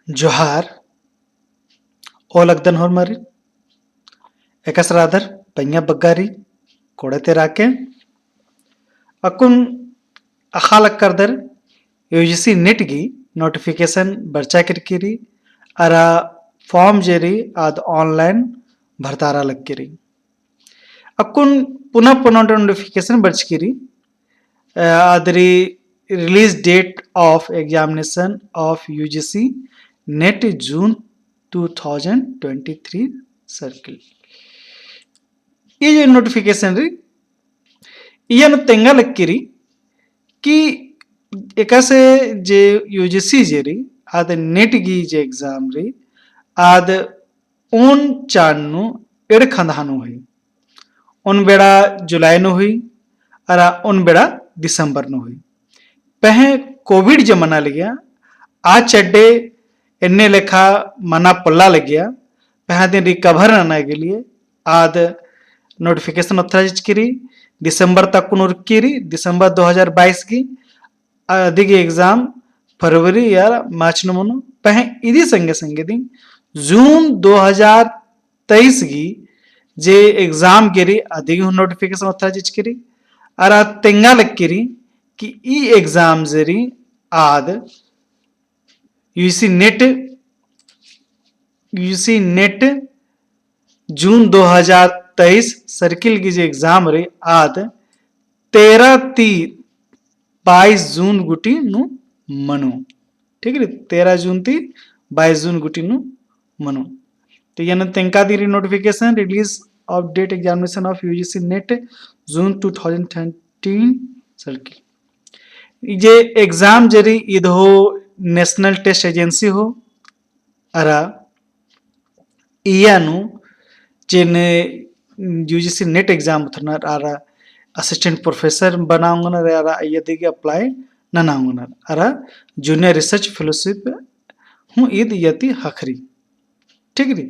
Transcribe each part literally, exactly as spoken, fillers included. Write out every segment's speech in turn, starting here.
जोहार, ओलगदन होरमारिन। एकासे रअदर पंग्या बग्गे रई कोड़े ती राके। अक्कुन अख़ा लक्करदर UGC NET गही notification बरचा केरकी रई, अरा form जे रई आद online भरतारा लक्की रई। अक्कुन पुना पुना notification बरचकी रई, अ, आद रई release date of examination of UGC NET June two thousand twenty three circle। ई जे notification रई, इय्या नू तेंगा लक्की रई कि एकासे जे UGC जे रई, आद NET गही जे exam रई, आद ओन चान नू एंड़ खंदहा नू हुई। ओन बेड़ा जुलाई नू हुई, अरा ओन बेड़ा दिसंबर नू हुई। पहें COVID जमाना लगिया, आ चड्डे एन्ने लेखा मना पोल्ला लगिया, पहें अदिन recover नना के लिए आद notification ओथरा चिचकी रई, दिसंबर तक कुन उरकी रई, दिसंबर दो हज़ार बाईस गही, अदिगही exam फरवरी या मार्च नू मनो। पहें इदी संगे संगे दिम जून दो हज़ार तेईस गही जे exam गे रई अदिगही हूँ notification ओथरा चिचकी रई। अरा तेंगा लक्की रई कि ई exam जे रई आद UGC NET, UGC NET जून दो हज़ार तेईस circle गही जे exam रई आद तेरह ती बाईस जून गूटी नू मनो। ठीक रई, तेरह जून ती बाईस जून गूटी नू मनो। तो इय्या नू तेंगा दिम रई notification, release of date examination of UGC NET June two thousand thirteen circle। ई जे exam जे रई ईद हो National Test Agency हो, अरा इय्या नू जेन UGC NET exam उथरनर अरा assistant professor बना ओंगनर अरा इय्या दिगे apply नना ओंगनर अरा junior research fellowship हूँ ईद इय्या ती ख़क्खरई। ठीक रई,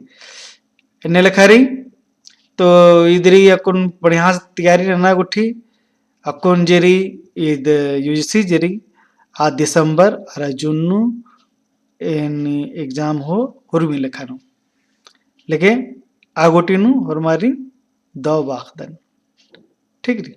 एन्ने लेखा रई। तो ईद रई अक्कुन बढ़िया से तैयारी नना गुट्ठी। अक्कुन जे रई ईद UGC जे रई आ दिसंबर अरा जून नू एन exam हो हुरमी लेखा नू। लेकिन आ गूटी नू होरमारिन दव बाखदन। ठीक रई।